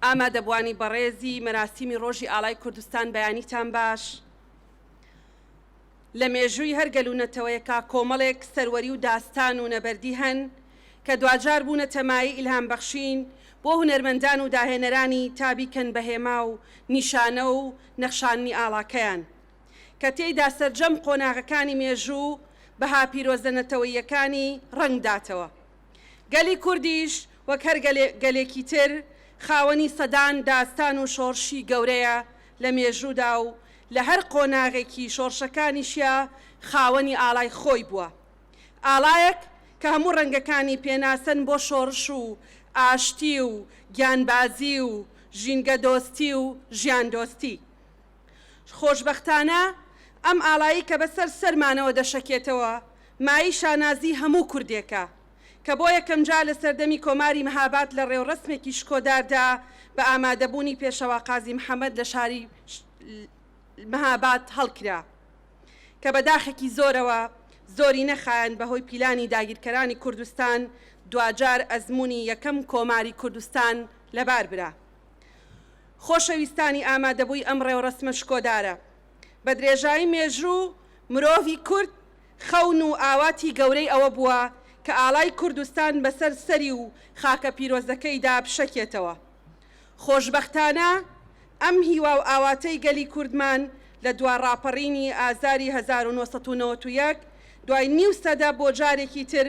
ئامادەبوانی بەڕێزی مەراسیمی ڕۆژی ئاڵای کوردستان بەیانیتان باش. لە مێژووی هەر گەل و نەتەوەیەکا کۆمەڵێک سەروەری و داستان و نەبەردی هەن کە دواجار بوونەتە مایەی ئیلهامبەخشین بۆ هونەرمەندان و داهێنەرانی تا بیکەن بە هێما و نیشانە و نەخشاندنی ئاڵاکەیان کە تێیدا سەرجەم قۆناغەکانی مێژوو بەها پیرۆزە نەتەوەییەکانی ڕەنگ داتەوە. گەلی کوردیش وەک هەر گەلێکی تر خاوەنی سەدان داستان و شۆڕشی گەورەیە لە مێژوودا و لە هەر قۆناغێکی شۆڕشەکانیشیا خاوەنی ئاڵای خۆی بووە. ئاڵایەک کە هەموو ڕەنگەکانی پێناسەن بۆ شۆڕش و ئاشتی و گیانبازی و ژینگەدۆستی و ژیاندۆستی. خۆشبەختانە ئەم ئاڵایەی کە بەسەر سەرمانەوە دەشەکێتەوە مایەی شانازی هەموو کوردێکە کە بۆ یەکەمجار لە سەردەمی کۆماری مهاباد لە ڕێوڕەسمێکی شکۆداردا بە ئامادەبوونی پێشەوا قازی محەمەد لە شاری مهاباد هەڵکرا کە بە داخێکی زۆرەوە زۆری نەخایاند بەهۆی پیلانی داگیرکەرانی کوردستان دواجار ئەزموونی یەکەم کۆماری کوردستان لەبار برا. خۆشەویستانی ئامادەبووی ئەم ڕێوڕەسمە شکۆدارە، بە درێژایی مێژوو مرۆڤی کورد خەون و ئاواتی گەورەی ئەوە بووە کە ئاڵای کوردستان بەسەر سەری و خاکە پیرۆزەکەیدا بشەکێتەوە. خۆشبەختانە ئەم هیوا و ئاواتەی گەلی کوردمان لە دوا ڕاپەڕینی ئازاری 1991 دوای نیو سەدە بۆ جارێکی تر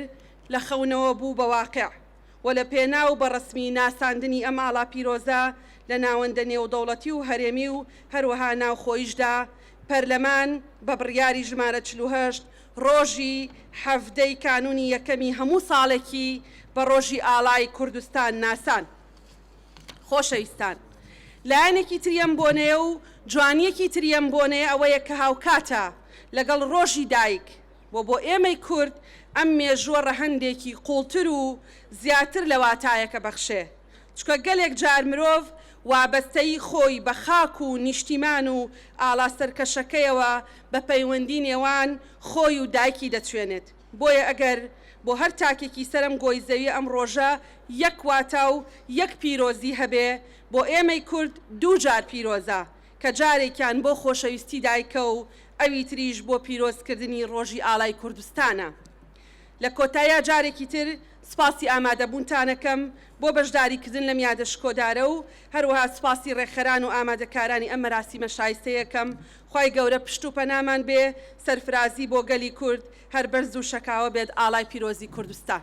لە خەونەوە بوو بە واقع. و لە پێناو بە ڕەسمی ناساندنی ئەم ئاڵا پیرۆزە لە ناوەندە نێودەوڵەتی و هەرێمی و هەروەها ناوخۆییشدا، پەرلەمان بە بڕیاری ژمارە 48 ڕۆژی 17 ی کانوونی یەکەمی هەموو ساڵێکی بە ڕۆژی ئاڵای کوردستان ناسان. خۆشەویستان، لایەنێکی تری ئەم بۆنەیە و جوانییەکی تری ئەم بۆنەیە ئەوەیە کە هاوکاتە لەگەڵ ڕۆژی دایک، و بۆ ئێمەی کورد ئەم مێژووە ڕەهەندێکی قووڵتر و زیاتر لە واتایەکە بەخشێ، چونکە گەلێک جار مرۆڤ وابەستەیی خۆی بە خاک و نیشتیمان و ئاڵا سەرکەشەکەیەوە بە پەیوەندی نێوان خۆی و دایکی دەچوێنێت، بۆیە ئەگەر بۆ هەر تاکێکی سەر ئەم گۆی زەویە ئەم ڕۆژە یەک واتا و یەک پیرۆزی هەبێ، بۆ ئێمەی کورد دووجار پیرۆزە، کە جارێکیان بۆ خۆشەویستی دایکە و ئەوی تریش بۆ پیرۆزکردنی ڕۆژی ئاڵای کوردستانە. لە کۆتاییا جارێکی تر سوپاسی ئامادەبوونتانەکەم بۆ بەشداریکردن لەم یادە شکۆدارە و هەروەها سوپاسی ڕێکخەران و ئامادەکارانی ئەم مەراسیمە شایستەیەکەم. خوای گەورە پشت و پەنامان بێ، سەرفرازی بۆ گەلی کورد، هەر بەرز و شەکاوە بێت ئاڵای پیرۆزی کوردستان.